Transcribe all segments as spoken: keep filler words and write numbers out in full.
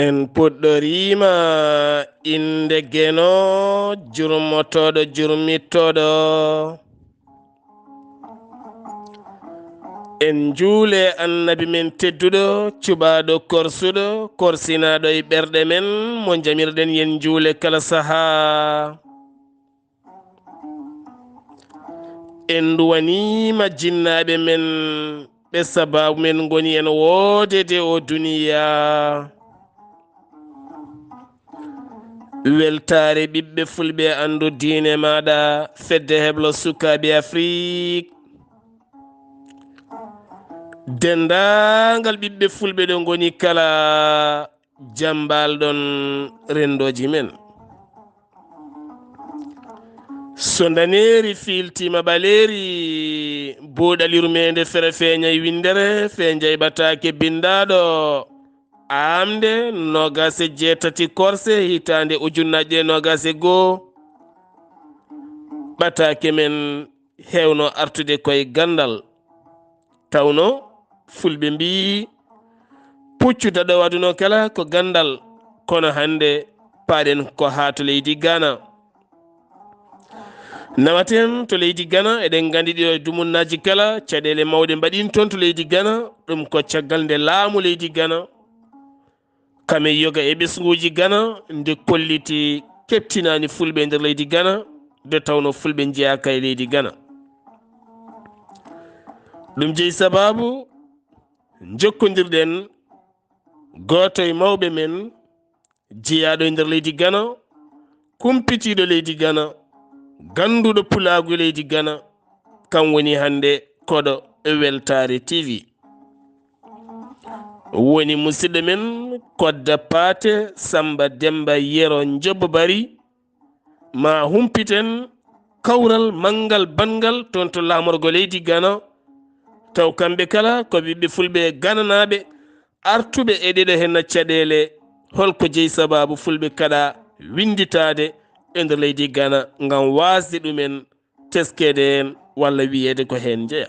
En puɗɗoriima innde Geno, jurmotooɗo, jurmittooɗo. En njuule Annabi men tedduɗo, cuɓaaɗo korsuɗo, korsinaaɗo e ɓerɗe men, mo njamirɗen yen njuule kala sahaa. En nduwaniima jinnaaɓe men, ɓe sabaabu men ngoni en woodede o duniyaa. Weltaare ɓiɓɓe fulɓe, anndu diine maaɗa, fedde heblo sukaaɓe Afrik. Denndaangal ɓiɓɓe fulɓe ɗo ngoni kala, jambal ɗon renndooji men. So ndaneeri fiiltiima ɓaleeri, buuɗal yurmeende fere feeñay winndere, fee njayɓataake binndaaɗo. Aamnde noogaas e jeetati korse, hitaande ujunnaaje noogaas e goo, ɓataake men heewno artude koye ganndal. Tawno fulɓe mbii, puccu daɗo waduno kala ko ganndal, kono hannde paaɗen ko haa to leydi Gana. Nawaten to leydi Gana, eɗen nganndi ɗiɗo e dumunnaaji kala, caɗeele mawɗe mbaɗin toon to leydi Gana, ɗum ko caggal nde laamu leydi Gana, kame yoga e ɓesnguuji Gana, nde kolliti keɓtinaani fulɓe e nder leydi Gana, nde tawno fulɓe njeyaaka e leydi Gana. Ɗum jeyi sabaabu njokkondirɗen gooto e mawɓe men, jeyaaɗo e nder leydi Gana, kumpitiiɗo leydi Gana, gannduɗo pulaagu leydi Gana, kam woni hannde koɗo e Weltaare T V. Woni musidɗo men Kodda Paate Samba Demba Yero Njobbo Bari, ma humpiten kawral manngal banngal toon to laamorgo leydi Gana, taw kamɓe kala ko ɓiɓɓe fulɓe gananaaɓe, artuɓe e ɗeɗo henna caɗeele, holko jeyi sabaabu fulɓe kaɗa winnditaade e nder leydi Gana ngam waasde ɗumen teskeede heen walla wiyeede ko heen njeya.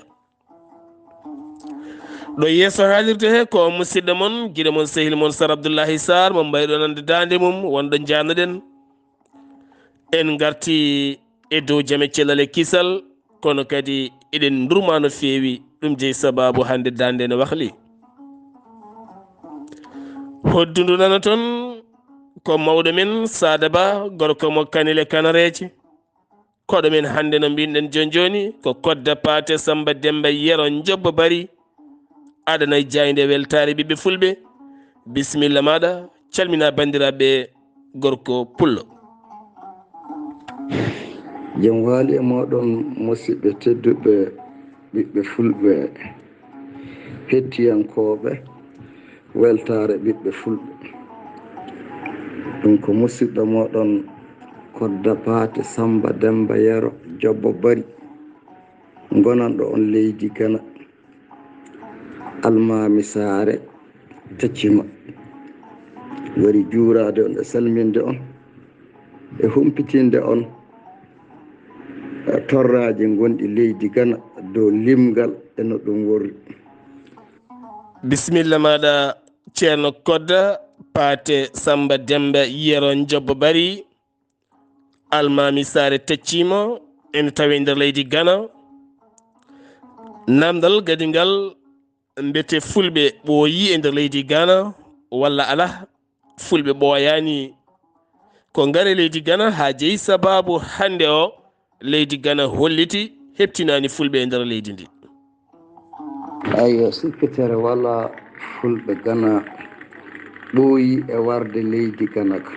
Ɗo yeeso haalirde he ko musidɗo mon, giɗo mon, sehil mon Sar Abdullahi Sar, mo mbayɗo nande daande mum, wonɗo njaanoɗen. En ngarti e dow jame cellal e kisal, kono kadi eɗen ndurma no feewi, ɗum jeyi sabaabu hannde daande no wahli. Hoddundu nana toon ko mawɗo men Saada Ba, gorko mo Kanile Kanareeje. Koɗo men hannde no mbinɗen jooni jooni ko Kodda Paate Samba Demba Yero Njobbo Bari, aɗa nayi jaaynde weltaare ɓiɓɓe fulɓe. Bisimilla maaɗa, calmina banndiraaɓe gorko pullo. Jam waali e mooɗon, musidɓe tedduɓe, ɓiɓɓe fulɓe, hettiyankooɓe weltaare ɓiɓɓe fulɓe. Ɗum ko musidɗo mooɗon Kodda Paate Samba Demba Yero Jobbo Bari, ngonanɗo on leydi Gana, Almaami Saare Taccima. Wari juuraade on e salminde on e humpitinde on, e torraaji gonɗi leydi Gana dow limgal e no ɗum worri. Bisimilla maaɗa, Ceerno Kodda Paate Samba Demba Yero Njobbo Bari, Almaami Saare Taccima, ene tawe nder leydi Gana. Namdal gadi ngal, mbete fulɓe ɓooyi e nder leydi Gana walla alaa? Fulɓe ɓooyaani ko ngare leydi Gana haa jeyi sabaabu hannde o leydi Gana holliti heɓtinaani fulɓe e nder leydi ndi. Ayyo, sikkitere walaa, fulɓe Gana ɓooyi e warde leydi Gana ka.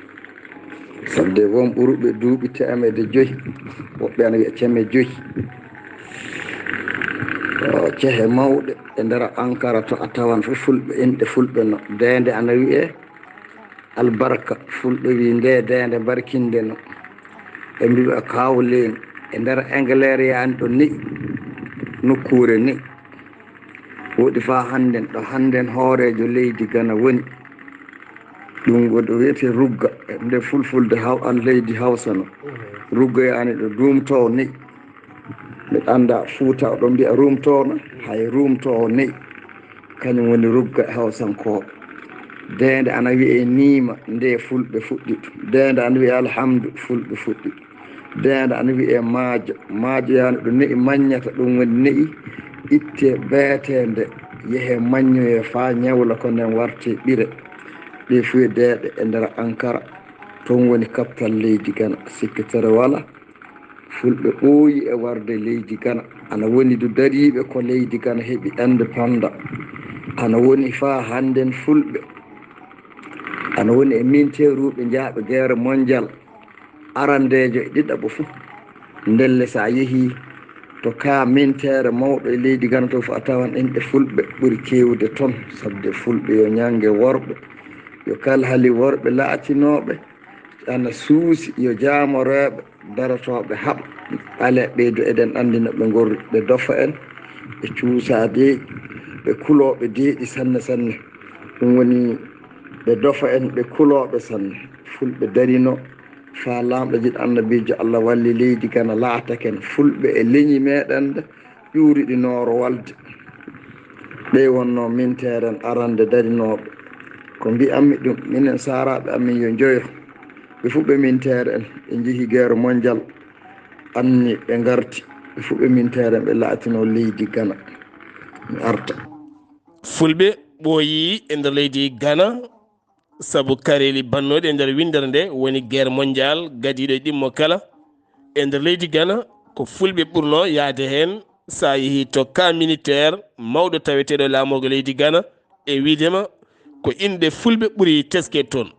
Fodde won ɓuruɓe duuɓi teemedde joyi, woɓɓe ana wiya ceme joyi. O, cehe mawɗe e nder Ankara to a tawan fof fulɓe, inɗe fulɓe no. Deende ana wiyee Albarka, fulɓe wi nde deende barkinde no. Ɓe mbiɓa Kawleen e nder Engleer yaani ɗo ne'i, nokkuure ne'i. Woɗi faa hannden, ɗo hannden hooreejo leydi Gana woni. Ɗum ko ɗo wiyetee Rugga, e nde fulfulde haw-, an leydi Hawsa no. Rugga yaani ɗo duumtoowo ne'i. Mbiɗa annda Fuuta, oɗon mbiya ruumtoowo no, hay ruumtoowo ne'i. Kañum woni Rugga e Hawsankooɓe. Deende ana wiyee niima, nde fulɓe fuɗɗi ɗum. Deende ana wiyee alhamdu, fulɓe fuɗɗi ɗum. Deende ana wiyee maajo, maajo yaani ɗo ne'i maññata, ɗum woni ne'i ittee beeteende, yehee maññoyee faa ñawla ko nden wartee ɓire. Ɗee fuu e deeɗe e nder Ankara, toon woni kaptal leydi Gana, sikke tere wala. Fulɓe ɓooyi e warde leydi Gana. Ana woni du dariiɓe ko leydi Gana heɓi indépendant. Ana woni faa hannden fulɓe. Ana woni e minteeruuɓe njaaɓe guerre mondial arandeejo e ɗiɗaɓo fuu. Ndelle so a yehii to kaa minteere mawɗo e leydi Gana to fof, a tawan inɗe fulɓe ɓuri keewde toon. Sabde fulɓe yo ñannge worɓe, yo kalhali worɓe laatinooɓe ana suusi, yo jaamorooɓe darotooɓe haɓa. Ɓaleeɓe ɓeydo, eɗen anndi no ɓe ngorri, ɓe dofa en, ɓe cuusa deeƴi, ɓe kulooɓe deeƴi sanne sanne. Ɗum woni ɓe dofa en, ɓe kulooɓe sanne. Fulɓe darino faa laamɗo jiɗɗo annabiijo Allah walli leydi Gana laataken fulɓe e leñi meɗen nde ƴuuri ɗi nooro walde. Ɓe wonno minteeren arande darinooɓe. Ko mbi'anmi ɗum, minen saaraaɓe amin yo njoyo. Ɓe fuu ɓe minteere en, ɓe njehi guerre mondial, anni ɓe ngarti. Ɓe fuu ɓe minteere en, ɓe laatino leydi Gana. Mi arta. Fulɓe ɓooyi e nder leydi Gana, sabu kareeli bannooɗi e nder winndere nde woni guerre mondial gadiiɗo e ɗimmo kala. E nder leydi Gana, ko fulɓe ɓurno yahde heen. So a yehii to kaa militeer mawɗo taweteeɗo e laamorgo leydi Gana, e wiide ma ko inɗe fulɓe ɓuri teske toon.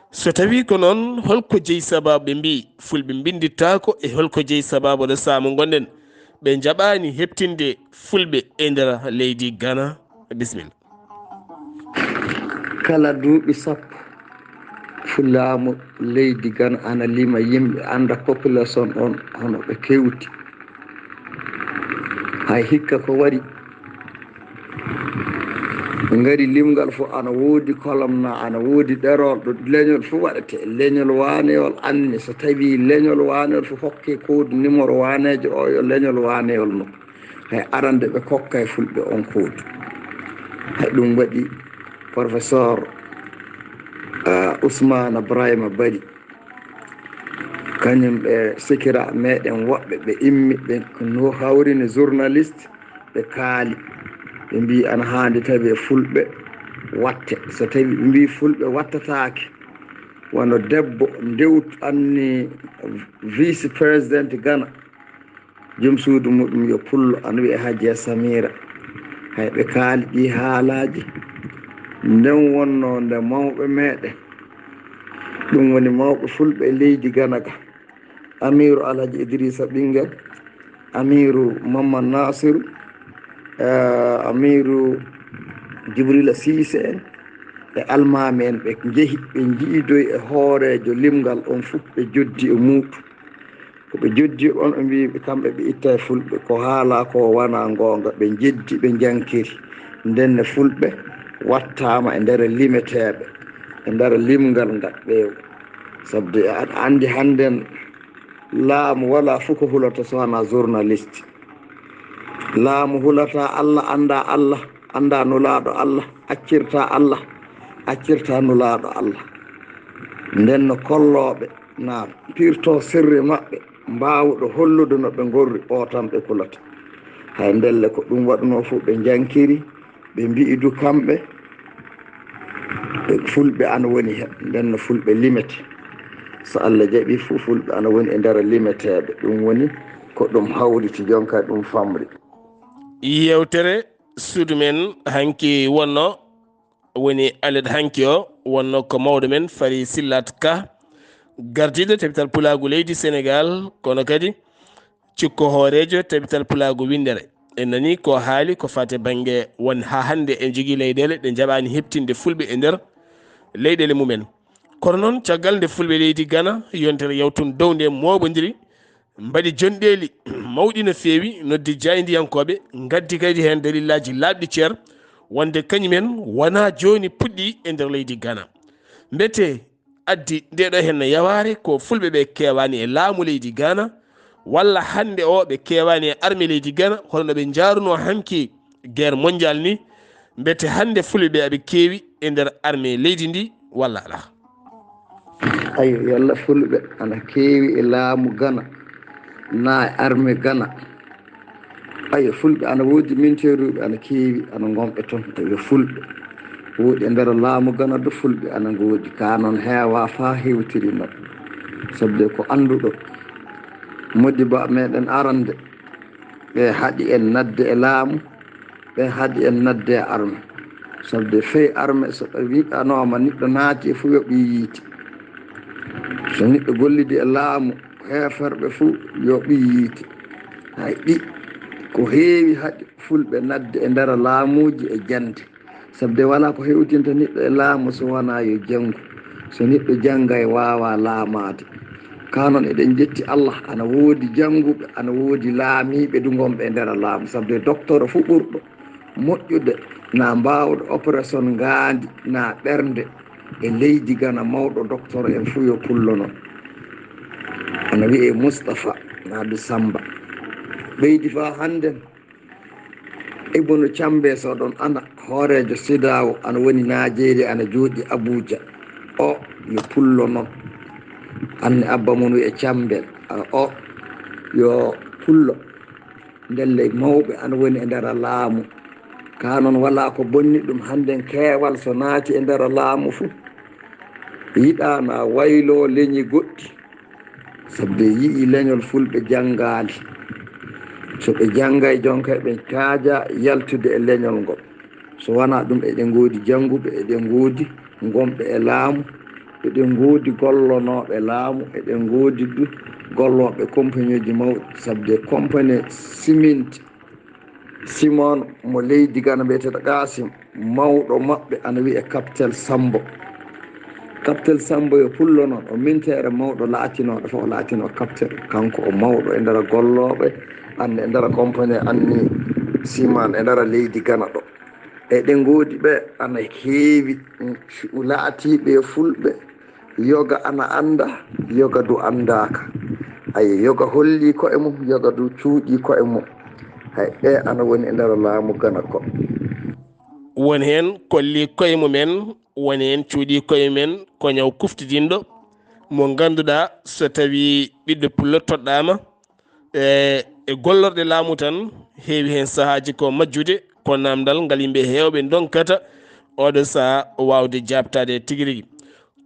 So tawii ko noon, holko jeyi sababu ɓe mbii fulɓe mbinndittaako, e holko jeyi sababu ɗo saama ngonɗen ɓe njaɓaani heɓtinde fulɓe e nder leydi Gana? Bisimilla. Kala duuɓi sappo, fulaamu leydi Gana ana lima yimɓe, annda population on hono ɓe kewti. Hay hikka ko waɗi. Ɓe ngari limgal fof ana woodi kolomna, ana woodi ɗerol ɗo leñol fof waɗete. Leñol waaneyol anni, so tawii leñol waaneyol fof hokke koodu numéro waaneejo o, yo leñol waaneyol nokku. Hay arande ɓe kokka e fulɓe on koodu. Hay ɗum waɗi professeur, ah, Ousmane Ibrahima Bari. Kañum ɓe sikira meɗen woɓɓe ɓe immi, ɓe no hawrini journaliste, ɓe kaali. Ɓe mbii ana haandi tawi e fulɓe watte. So tawi ɓe mbii fulɓe wattataake, wano debbo ndewtu anni vice président Gana, joom suudu muɗum yo pullo, ana wiyee Hajiya Samira. Hay ɓe kaali ɗi haalaaji. Nden wonno nde mawɓe meɗen, ɗum woni mawɓe fulɓe e leydi Gana ga, Amiiru Alhaji Idrissa Ɓinngel, Amiiru Mamman Nasiru, eh, Amiiru Jibrila Siise en, e almaami en, ɓe njehi, ɓe njiidoyi e hooreejo limgal on fof, ɓe joddi e muuɗum. Ko ɓe joddi on, ɓe mbii ɓe kamɓe ɓe itta e fulɓe, ko haalaa ko wonaa ngoonga, ɓe njeddi, ɓe njankiri. Ndenne fulɓe wattaama e nder limeteeɓe, e nder limgal ngal ɓeew. Sabde aɗa anndi hannden laamu walaa fof ko hulata so wonaa journaliste. Laamu hulata Allah, annda Allah, annda Nulaaɗo Allah, accirta Allah, accirta Nulaaɗo Allah. Nden no kollooɓe na pirto sirri maɓɓe, mbaawuɗo hollude no ɓe ngorri, o tan ɓe kulata. Hay ndelle ko ɗum waɗunoo fof ɓe njankiri, ɓe mbi'i du kamɓe, ɓe fulɓe ana woni heen, nden no fulɓe limete. So Allah jaɓi fof, fulɓe ana woni e nder limeteeɓe. Ɗum woni ko ɗum hawriti, jonka ɗum famri. Yewtere suudu men hanki wonno, woni alet hanki o, wonno ko mawɗo men Fari Sillat Ka, gardiiɗo tabital pulaagu leydi Senegal, kono kadi cikko hooreejo tabital pulaagu winndere. En nani ko haali ko fate bannge won haa hannde en jogii leyɗeele ɗe njaɓaani heɓtinde fulɓe e nder leyɗeele mumen. Kono noon, caggal nde fulɓe leydi Gana yontere yawtunde dow nde mooɓondiri, mbaɗi jonɗeeli mawɗi no feewi, noddi jaayndiyankooɓe, ngaddi kadi heen dalillaaji laaɓɗi cer, wonde kañumen wonaa jooni puɗɗi e nder leydi Gana. Mbete addi ndeeɗo heen yawaare ko fulɓe ɓe keewaani e laamu leydi Gana, walla hannde o ɓe keewaani e arme leydi Gana, hono no ɓe njaarunoo hanki guerre mondial ni, mbete hannde fulɓe ɓe aɓe keewi, e nder armée leydi ndi walla alaa? Ayo, yalla fulɓe ana keewi e laamu Gana, na e armée Gana. Ayo, fulɓe ana woodi minteeruɓe ana keewi, ana ngonɓe toon. Ayo, fulɓe woodi e nder laamu Gana do fulɓe ana ngoodi. Ka noon heewa faa hewtiri noon. Sabde ko annduɗo, modibo meɗen arande, ɓe haɗi en nadde e laamu, ɓe haɗi en nadde e arme. Sabde fey arme, so ɓe wiɗanooma niɗɗo naati e fuu yo ɓii yiite. So niɗɗo gollidi e laamu, heeferɓe fuu yo ɓii yiite. Hay ɗi ko heewi haɗi fulɓe nadde e nder laamuuji e jannde. Sabde walaa ko hewtinta niɗɗo e laamu so wanaa yo janngu. So niɗɗo janngay waawaa laamaade. Ka noon eɗen njetti Allah, ana woodi jannguɓe, ana woodi laamiiɓe du ngonɓe e nder laamu. Sabde docteur fuu ɓurɗo moƴƴude na mbaawɗo opération ngaandi na ɓernde e leydi Gana, mawɗo docteur en fuu yo pullo noon. Ana wiyee Mustapha Naadu Samba. Ɓeydi faa hannden Ibnu Cambe so ɗon ana hooreejo sidaawo ana woni Naajeeriya ana jooɗi Abuja. O yo pullo noon. Anne abba mum wiyee Cambe. A, o yo pullo. Ndelle mawɓe ana woni e nder laamu. Ka noon walaa ko bonni ɗum hannden keewal so naati e nder laamu fuu. Yiɗaa na wayloo leñi goɗɗi. Sabde yi'i leñol fulɓe janngaali. So ɓe janngay jonka ɓe kaaja yaltude e leñol ngol. So wanaa ɗum eɗen ngoodi jannguɓe, eɗen ngoodi ngonɓe e laamu, eɗen ngoodi gollonooɓe laamu, eɗen ngoodi du gollooɓe compagnieji mawɗi. Sabde compagnie siminti Simon mo leydi Gana mbiyeteeɗo Qasim, mawɗo maɓɓe ana wiyee Kaptel Sambo. Kaptel Sambo yo pullo noon, o minteere mawɗo laatinooɗo fof o laatinoo kaptel. Kanko o mawɗo e nder gollooɓe, anne e nder compagnie anni Siman e nder leydi Gana ɗo. Eɗen ngoodi ɓe ana heewi, mm, laatiiɓe e fulɓe, yoga ana annda, yoga du anndaaka. Ay, yoga holli ko'e mum, yoga du cuuɗi ko'e mum. Hay ɓe ana woni e nder laamu Gana ko. Won heen kolli koye mumen, won heen cuuɗi koye mumen ko ñaw kuftidinɗo mo ngannduɗaa so tawii ɓiɗɗo pullo toɗɗaama e, e gollorɗe laamu tan, heewi heen sahaaji ko majjude, ko naamndal ngal yimɓe heewɓe ndonkata oɗo sahaa waawde jaabtaade tigi rigi.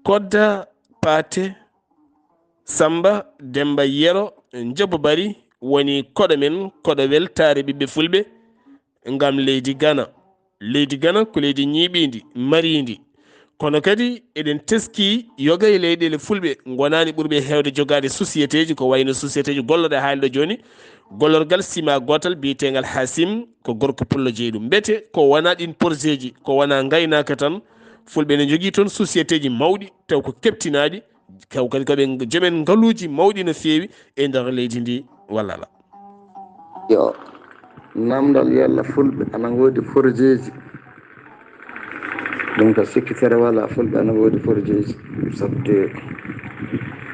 Kodda, Paate, Samba, Demba, Yero, Njobo Bari woni koɗo men, koɗo weltaare ɓiɓɓe fulɓe ngam leydi Gana. Leydi Gana ko leydi ñiiɓiindi, mariindi. Kono kadi eɗen teskii yoga e leyɗeele fulɓe ngonaani ɓurɓe heewde jogaade sociétéji, ko wayno sociétéji gollooɗo e haalde jooni, gollorgal sima gootal biyeteengal Hasim, ko gorko pullo jeyi ɗum. Mbete ko wonaa ɗiin porjeeji, ko wonaa ngaynaaka tan, fulɓe ne njogii toon sociétéji mawɗi, taw ko keɓtinaaɗi, taw kadi ko ɓe jomen ngaluuji mawɗi no feewi e nder leydi ndi, walla alaa? Yo, naamndal yalla fulɓe ana ngoodi porjeeji. Ɗum ka sikkitere walaa, fulɓe ana ngoodi porjeeji. Sabde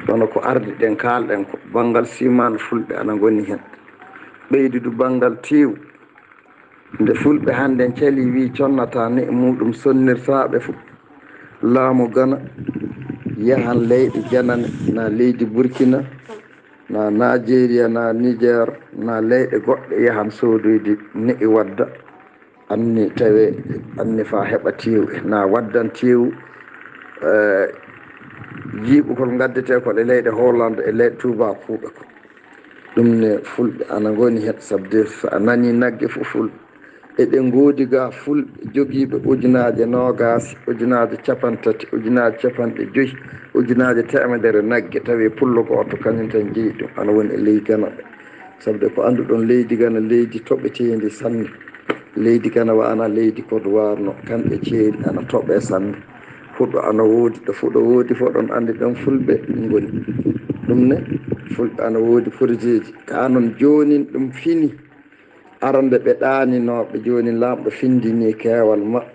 kono ko ardi ɗen kaalɗen ko banngal siman fulɓe ana ngoni heen. Ɓeydudu banngal teewu. Nde fulɓe hannden calii wii connataa ne muɗum sonnirtaaɓe fof. Laamu Gana yahan leyɗe janane, na leydi Burkina, na Naajeeriya, na Nijeer, na leyɗe goɗɗe yahan soodoyde ne'i wadda. Anni tawe, anni faa heɓa teewu, na waddan teewu, eh, jiiɓugol ngaddetee ko e leyɗe Hollande e leyɗe tuubaakuuɓe ko. Ɗum ne fulɓe ana ngoni heen, sabde so a nanii nagge fof fulɓe. Eɗen ngoodi ga fulɓe jogiiɓe ujunaaje noogaas, ujunaaje capantati, ujunaaje capanɗe joyi, ujunaaje teemedere nagge, tawi pullo gooto kañum tan jeyi ɗum, ana woni e ley Gana ɓe. Sabde ko annduɗon leydi Gana, leydi toɓeteendi sanne. Leydi Gana waana leydi Côte d'Ivoire no, kamɓe ceeri ana toɓe sanne. Fuɗo ana woodi, ɗo fuɗo woodi fof ɗon anndi ɗon fulɓe ngoni. Ɗum ne, fulɓe ana woodi porjeeji. Ka noon joonin ɗum fini. Arande ɓe ɗaaninooɓe, jooni laamɗo findinii keewal maɓɓe.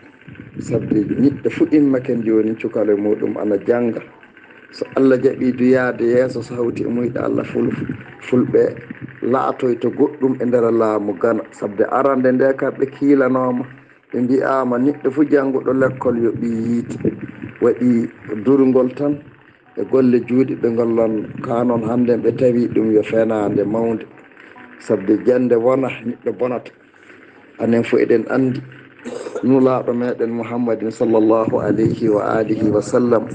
Sabde niɗɗo fuu immake jooni, cukalo e muɗum ana jannga. So Allah jaɓii du yaade yeeso, so hawti e muyɗo Allah ful-, fulɓe laatoyto goɗɗum e nder laamu Gana. Sabde arande nde kam ɓe kiilanooma, Ɓe mbi'aama neɗɗo fuu jannguɗo lekkol yo ɓii yiite, waɗi durngol tan e golle juuɗe ɓe ngollan. Kaa noon, hannden ɓe tawi ɗum yo fenaande mawnde, sabu jannde wona neɗɗo bonata. Anen fof eɗen anndi Nulaaɗo meɗen Muhammadin sallallahu alayhi wa alihi wa sallam,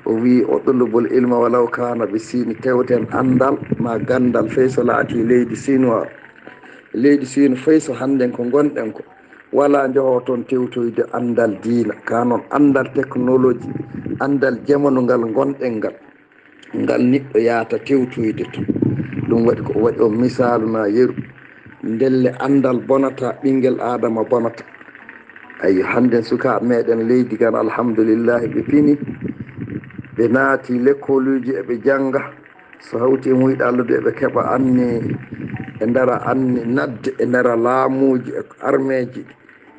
o wii: "O ɗulubul ilma walaw kaana bi Siini." Tewten anndal ma ganndal, fey so laati leydi Sinuwaa. Leydi Siinu, fey so hannden ko ngonɗen ko, walaa njoho toon tewtoyde anndal diina, kaa noon anndal teknoloji, anndal jamanu ngal ngonɗen ngal. Ngal neɗɗo yaata tewtoyde to. Ɗum waɗi ko o waɗi on misaalu na yeru. Ndelle anndal bonata, ɓinngel Aadama bonata. Ayo, hannden sukaaɓe meɗen leydi Gana, alhamdulillahi, ɓe pini, ɓe naati lekkoluuji, eɓe jannga. So hawti e muyɗallude, eɓe keɓa anni e ndara anni nadde e ndara laamuuji e armeeji.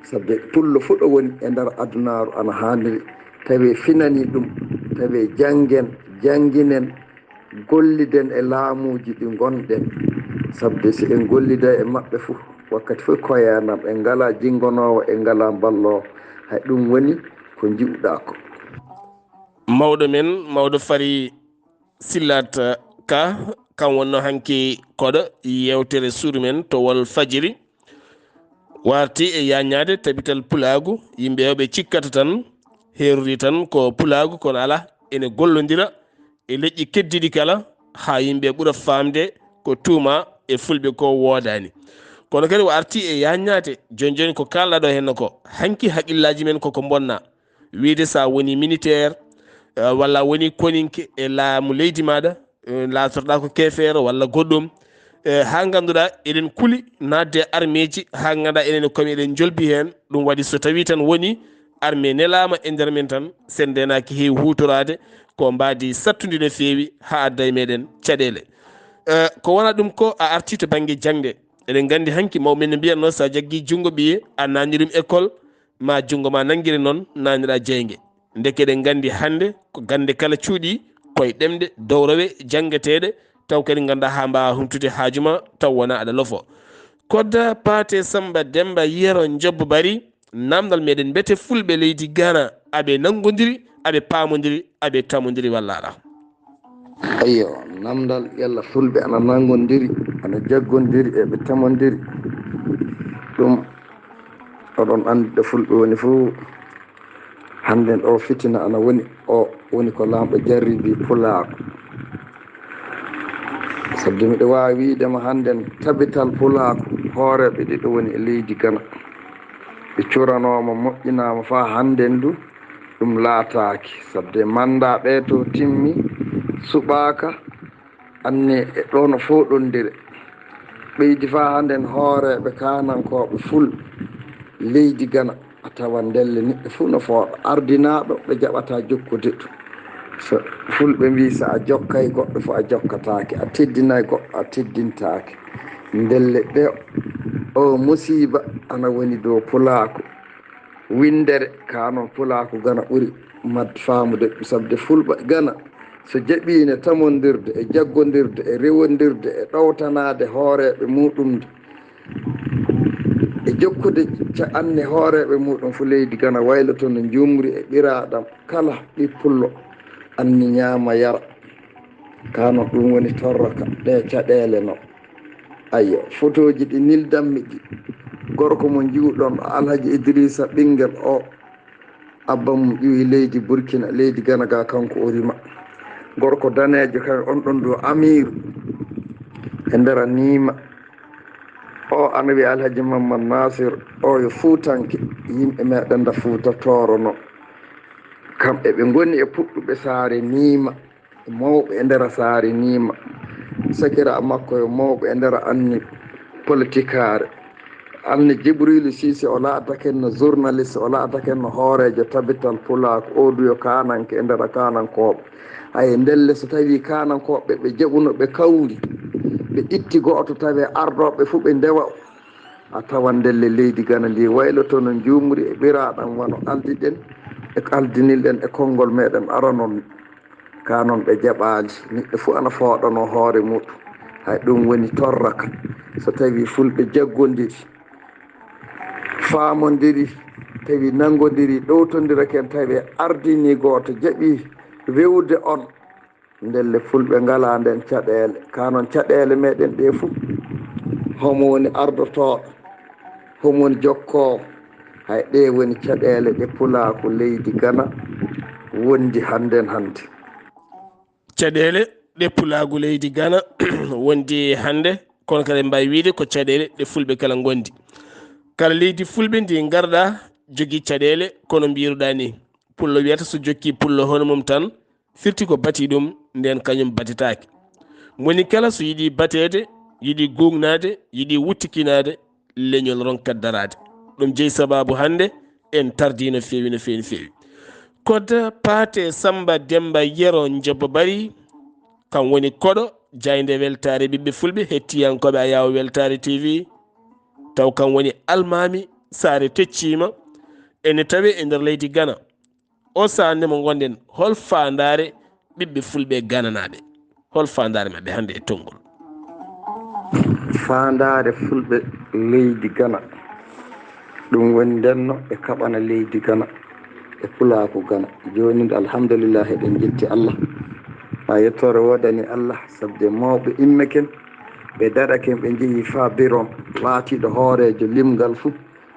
Sabu pullo fuu ɗo woni e nder adunaaru ana haaniri tawi finani ɗum, tawi janngen, jannginen, golliden e laamuuji ɗi ngonɗen. Sabu si en gollida e maɓɓe fuu, wakkati fof koyanam, en ngalaa jinngonoowo, en ngalaa mballoowo. Hay ɗum woni ko njiɗuɗaa ko. Mawɗo men, mawɗo Fari Sillat Ka, kam wonno hanki koɗo yeewtere suudu men to Walfajiri. Warti e yaññaade tabital pulaagu, yimɓe o ɓe cikkata tan, heerori tan ko pulaagu, kono alaa, ene gollondira e leƴƴi keddiɗi kala, haa yimɓe ɓura faamde ko tuuma e fulɓe ko woodaani. Kono kadi o arti e yaññaade, jooni jooni ko kaalɗaa ɗo henno ko, hanki haqillaaji men koko mbonna. Wiide so a woni militaire, eh, walla a woni koninke e laamu leydi maaɗa, eh, laatotoɗaa ko keefeero walla goɗɗum, eh, haa ngannduɗaa eɗen kuli naatde e armeeji, haa ngannduɗaa enen e komi eɗen njolbi heen. Ɗum waɗi so tawii tan woni armee nelaama e nder men tan, sen ndeenaaki heewi huutoraade ko mbaadi sattundi no feewi haa adda e meɗen caɗeele. Eh, ko wona ɗum ko a arti to bannge jaŋde. Eɗen nganndi hanki mawɓe men no mbiyatnoo so a jaggii junngo ɓiye a naatni ɗum école, ma junngo ma nanngire noon naatniraa jeynge. Ndeke eɗen nganndi hannde ko gannde kala cuuɗi, koye ɗemɗe dowrowe janngeteeɗe, taw kadi ngannduɗaa haa mbaawa humtude haaju ma taw wonaa aɗa lofo. Kodda Paate Samba Demba Yero Njobbo Bari, namdal meɗen mbete fulɓe leydi Gana, aɓe nanngondiri, aɓe paamondiri, aɓe tamondiri walla alaa? Ayyo, namdal yalla fulɓe ana nanngondiri, ana jaggondiri, eɓe tamondiri. Ɗum oɗon anndi ɗo fulɓe woni fof. Hannden o fitina ana woni, o woni ko laamɗo jarribi pulaaku. Sabu miɗo waawi wiide ma hannden tabital pulaaku, hooreeɓe ɗiɗo woni e leydi Gana. Ɓe curanooma, moƴƴinaama faa hannden du, ɗum laataaki. Sabu manndaa ɓee to timmi, suɓaaka, anni e ɗo no fooɗondire. Ɓeydi faa hannden hooreeɓe kaanankooɓe ful leydi Gana, a tawa ndelle neɗɗo fuu no fooɗa. Ardinaaɗo ɓe jaɓataa jokkude ɗum. So fulɓe mbii, so a jokkay goɗɗo fof a jokkataake, a teddinay goɗɗo a teddintaake. Ndelle ɗe o musiiba ana woni dow pulaaku. Winndere kaa noon pulaaku Gana ɓuri mad faamude, sabu fulɓe Gana so jaɓiino tamondirde e jaggondirde e rewondirde e ɗowtanaade hooreeɓe muɗum e jokkude ca anne hooreeɓe muɗum fof leydi Gana wayloto no njuumri e ɓiraaɗam kala ɓii pullo anni ñaama yara. Kaa noon ɗum woni torraka ɗe caɗeele no. Ayyo, fotooji ɗi nildanmi ɗi. Gorko mo njiwɗon, Alhaji Idrissa ɓinngel o, abba mum ƴuwi leydi Burkina, leydi Gana ga kanko o rima. Gorko daneejo kan on ɗon ɗo Amiiru e ndera Niima. O ana wiya Alhaji Mamman Nasir, o yo Fuutanke, yimɓe meɗen nda Fuuta Tooro no. Kamɓe ɓe ngoni e puɗɗuɓe saare Niima. Mawɓe e nder saare Niima, sakiraaɓe makko yo mawɓe e nder anni politikaare. Anni Jibriilu Siise o laatake no journaliste, o laatake no hooreejo tabital pulaaku, o du yo kaananke e nder kaanankooɓe. Hay ndelle so tawii kaanankooɓe ɓe jaɓuno ɓe kawri, ɓe itti gooto tawee ardooɓe fof ɓe ndewa, a tawan ndelle leydi Gana ndi wayloto no njuumri e ɓiraaɗam wano aldiɗen e aldinilɗen e konngol meɗen aranol. Kaa noon ɓe jaɓaali, neɗɗo fof ana fooɗanoo hoore muɗum. Hay ɗum woni torraka. So tawii fulɓe jaggondiri, faamondiri, tawi nanngodiri, ɗowtondira ken, tawi ardini gooto, jaɓi rewde on. Ndelle fulɓe ngalaa nden caɗeele. Kaa noon caɗeele meɗen ɗee fof, homo woni ardotooɗo, homo woni jokkoowo? Hay ɗee woni caɗeele ɗe pulaaku leydi Gana wondi hannden hannde. Caɗeele ɗe pulaagu leydi Gana wondi hannde, kono kadi en mbaawi wiyde ko caɗeele ɗe fulɓe kala ngondi. Kala leydi fulɓe ndi ngarɗa, jogii caɗeele, kono mbiruɗaa ni. Pullo wiyata so jokki pullo hono mum tan, firti ko bati ɗum, nden kañum batetaake. Moni kala so yiɗi bateede, yiɗi guugnaade, yiɗi wuttikinaade, leñol ronkat daraade. Ɗum jeyi sabaabu hannde en tardii no feewi, no feewi, no feewi. Koda Paate Samba Demba Yero Njobo Bari, kam woni koɗo jaaynde weltaare ɓiɓɓe fulɓe, hettiyankooɓe Ayaawo Weltaare T V, taw kam woni almaami Saare Tecciima, ene tawee e nder leydi Gana. O sahaa nde mo ngonɗen, hol faandaare ɓiɓɓe fulɓe gananaaɓe? Hol faandaare maɓɓe hannde e tonngol? Faandaare fulɓe leydi Gana, ɗum woni ndenno ɓe kaɓana leydi Gana e pulaaku Gana. Jooni nde, alhamdulillahi, eɗen njetti Allah. Ma yettoore woodani Allah, sabde mawɓe immeken, ɓe daɗaken, ɓe njehi faa biron laatiiɗo hooreejo limgal fuu.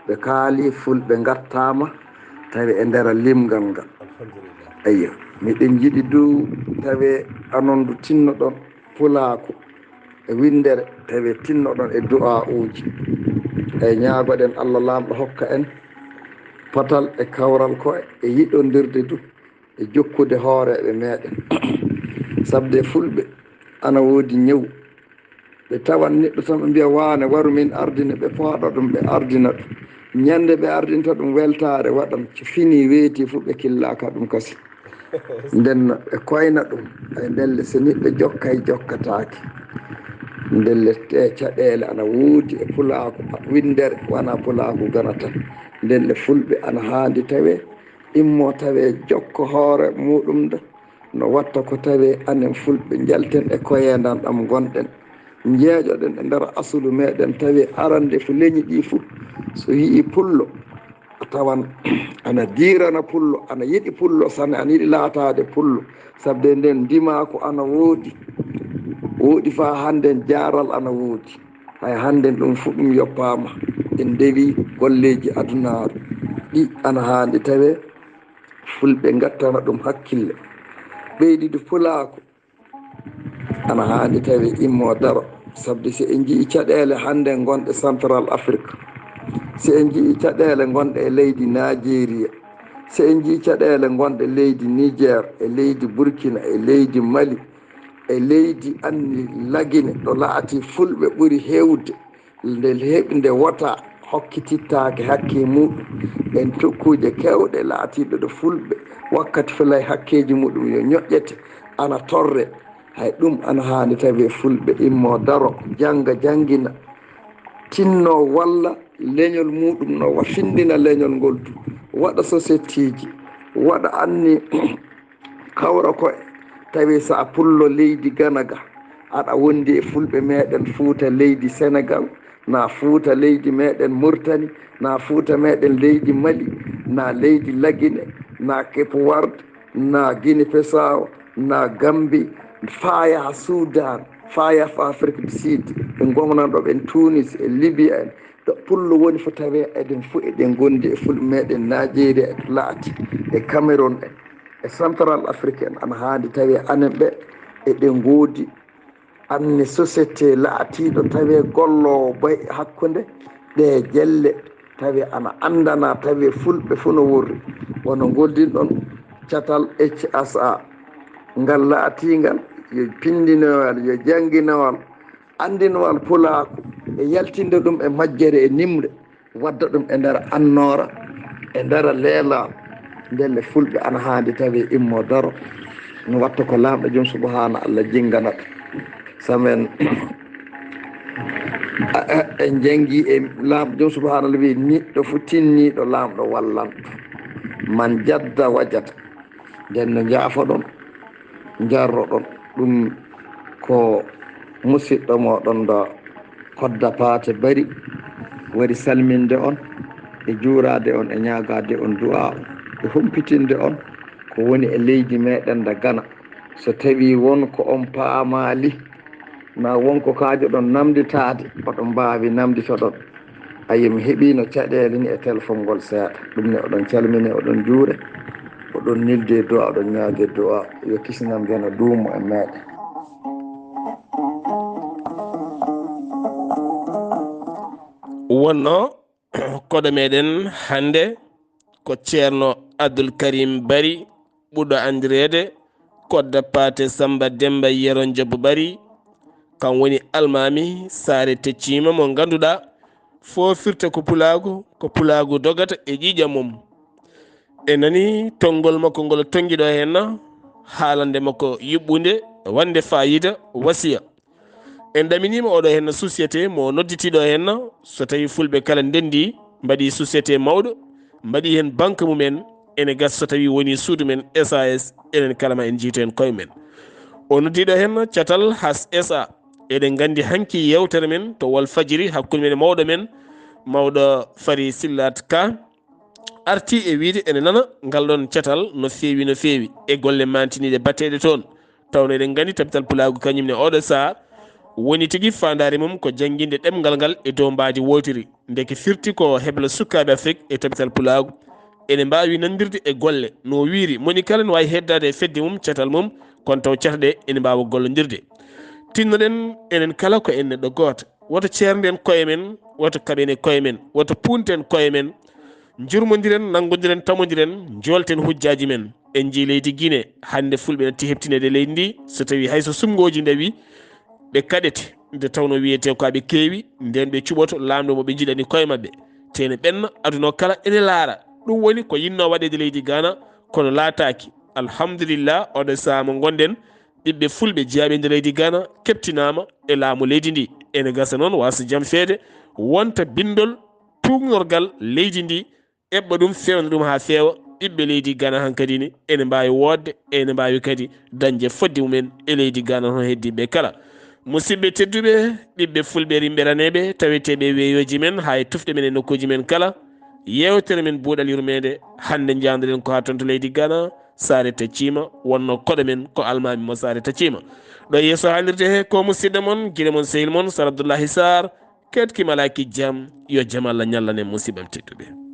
Ɓe kaali fulɓe ngattaama, tawi e nder limgal ngal. Eyyo, miɗen njiɗi du tawi anon du tinnoɗon pulaaku e winndere, tawi tinnoɗon e du'aa'uuji. Ey, ñaagoɗen Allah Laamɗo hokka en potal e kawral ko'e e yiɗondirde du e jokkude hooreeɓe meɗen. Sabde fulɓe ana woodi ñawu. Ɓe tawan neɗɗo tan, ɓe mbiya, "Waane, waru min ardine." Ɓe pooɗa ɗum, ɓe ardina ɗum. Ñande ɓe ardinta ɗum, weltaare waɗan, so fini weeti fu, ɓe killaaka ɗum kasi. Nden no ɓe koyna ɗum, ay ndelle so neɗɗo jokkay, jokkataake. Ndelle te caɗeele ana woodi e pulaaku winndere, wona pulaaku Gana tan. Ndelle fulɓe ana haandi tawe, immo tawe jokko hoore muɗum nde. No watta ko tawe anen fulɓe njalten e koyeendan ɗam ngonɗen. Njeeƴoɗen e nder asulu meɗen, tawi arande fu leñi ɗi fu, so yi'i pullo, a tawan ana diirana pullo, ana yiɗi pullo sane, ana yiɗi laataade pullo. Sabde nden ndimaaku ana woodi, woodi faa hannden jaaral ana woodi. Hay hannden ɗum fu ɗum yoppaama. En ndewi golleeji adunaaru ɗi ana haandi tawe fulɓe ngattana ɗum hakkille. Ɓeydi du pulaaku ana haandi tawi immo daro. Sabde si en nji'i caɗeele hannden ngonɗe Central Afrique, si en nji'i caɗeele ngonɗe e leydi Nigeria, si en nji'i caɗeele ngonɗe leydi Niger, e leydi Burkina, e leydi Mali, e leydi anni Lagine, ɗo laati fulɓe ɓuri heewde, nde heɓi nde wota hokkitittaake hakke muɗum. En tokkuuje kewɗe laatiiɗo ɗo fulɓe wakkati felay hakkeeji muɗum yo ñoƴƴete, ana torre. Hay ɗum ana haani tawi fulɓe immo daro, jannga, janngina, tinno walla leñol muɗum no wa-, findina leñol ngol du, waɗa sociétéji, waɗa anni kawra koye. Tawi so a pullo leydi Gana ga, aɗa wondi e fulɓe meɗen Fuuta leydi Senegal, na Fuuta leydi meɗen Murtani, na Fuuta meɗen leydi Mali, na leydi Lagine, na Cape Verde, na Guinée Bissau, na Gambie, faa yaha Sudan, faa yaha Afrique du Sud, ɓe gomnanɗo ɓen Tunis e Libye en, ɗo pullo woni fof tawi eɗen fof eɗen ngondi e fulɓe meɗen Nigeria, e to laati e Cameroun en, e Central Afrique en, ana haandi tawi anen ɓe eɗen ngoodi anni société laatiiɗo tawi golloowo bay hakkunde ɗe jelle, tawi ana anndana tawi fulɓe fof no worri. Wano ngoldin ɗon catal H S A, ngal laatingal yo pinndinowal, yo jannginowal, anndinowal pulaaku, e yaltinde ɗum e majjere e nimre, wadda ɗum e nder annoora, e nder leelaal. Ndelle fulɓe ana haandi tawi immo daro, no watta ko Laamɗo Jom Subhaana Allah jinnganata. Samen en janngi e Laamɗo Jom Subhaana Allah wi'i, "Niɗɗo fu tinniiɗo Laamɗo wallanto. Man jadda wajada." Nden no njaafoɗon, njarroɗon. Ɗum ko musiɗɗo moɗon ɗo Kodda Paate Bari wari salminde on. e juuraade on, e ñaagaade on du'a, e humpitinde on ko woni e leydi meɗen nda Gana. So tawi won ko on paamaali, ma won ko kaajoɗon namnditaade, oɗon mbaawi namnditoɗon. Ayi, mi heɓiino caɗeele ni e telefon ngol seeɗa. Ɗum ne, oɗon calmine, oɗon juure, oɗon nilde du'a, oɗon ñaage du'a. Yo kisinam Gana duumo e meɗen. Wonno koɗo meɗen hannde ko Ceerno Abdul Karim Bari, ɓurɗo anndireede Kodda Paate Samba Demba Yero Njobo Bari. Kan woni almaami Saare Tecciima mo ngannduɗaa foofirta ko pulaagu, ko pulaagu dogata e ƴiiƴam mum. En nani tonngol makko ngol tonngi ɗo henna, haalande makko yuɓɓunde, wande faayiida, wasiya. En ɗaminiima oɗo henna société mo nodditiiɗo henna, so tawi fulɓe kala ndenndi mbaɗi société mawɗo, mbaɗi heen banque mumen, ene gasa so tawi woni suudu men S A S, enen kala ma en jiito heen koye men. O noddiiɗo henna catal Has S A, eɗen nganndi hanki yeewtere men to Walfajiri hakkunde men e mawɗo men, mawɗo Fari Sillaat Ka, arti e wiide ene nana ngal ɗon catal no feewi, no feewi e golle mantiniiɗe baɗteeɗe toon. Tawno eɗen nganndi tabital pulaagu kañum ne oɗo saha woni tigi faandaare mum ko jannginde ɗemngal ngal e dow mbaadi wootiri. Ndeke firti ko heblo sukkaaɓe Afrik e tabital pulaagu ene mbaawi nandirde e golle no wiiri. Moni kala ne waawi heddaade e fedde mum, catal mum, kono taw cate ɗe ene mbaawa gollondirde. Tinnoɗen enen kala ko en neɗɗo gooto. Woto ceernden koye men, woto kaɓen e koye men, woto puunten koye men. Njurmondiren, nanngondiren, tamondiren, njoolten hujjaaji men. En njii leydi Gine, hannde fulɓe natti heɓtineede leydi ndi, so tawi hay so suɓngooji ndawi, ɓe kaɗete, nde tawno wiyetee ko aɓe keewi, ndeen ɓe cuɓoto laamɗo mo ɓe njiɗani koye maɓɓe. Tee ne ɓenna aduna o kala ene laara. Ɗum woni ko yinnoo waɗeede leydi Gana, kono laataaki. Alhamdulillah, oɗo saha mo ngonɗen, ɓiɓɓe fulɓe jeyaaɓe nder leydi Gana keɓtinaama e laamu leydi ndi. Ene gasa noon wasa jam feede, wonta binndol tuugnorgal leydi ndi, eɓɓa ɗum, fewna ɗum haa feewa. Ɓiɓɓe leydi Gana hankadi ni ene mbaawi woodde, ene mbaawi kadi dañde fodde mumen e leydi Gana hono heddiiɓe kala. Musidɓe tedduɓe, ɓiɓɓe fulɓe rimɓe raneeɓe, taweteeɓe e weeyooji men haa e tufɗe men e nokkuuji men kala, yeewtere men Buuɗal Yurmeende hannde njahndoɗen ko haa toon to leydi Gana, Saare Tacciima, wonno koɗo men ko almaami mo Saare Tacciima. Ɗo yeeso haalirde he ko musidɗo mon, gine mon, sehil mon, Sar Abdullahi Sarr, keɗki malaaki jam, yo jam Allah ñallan en musidɓam tedduɓe.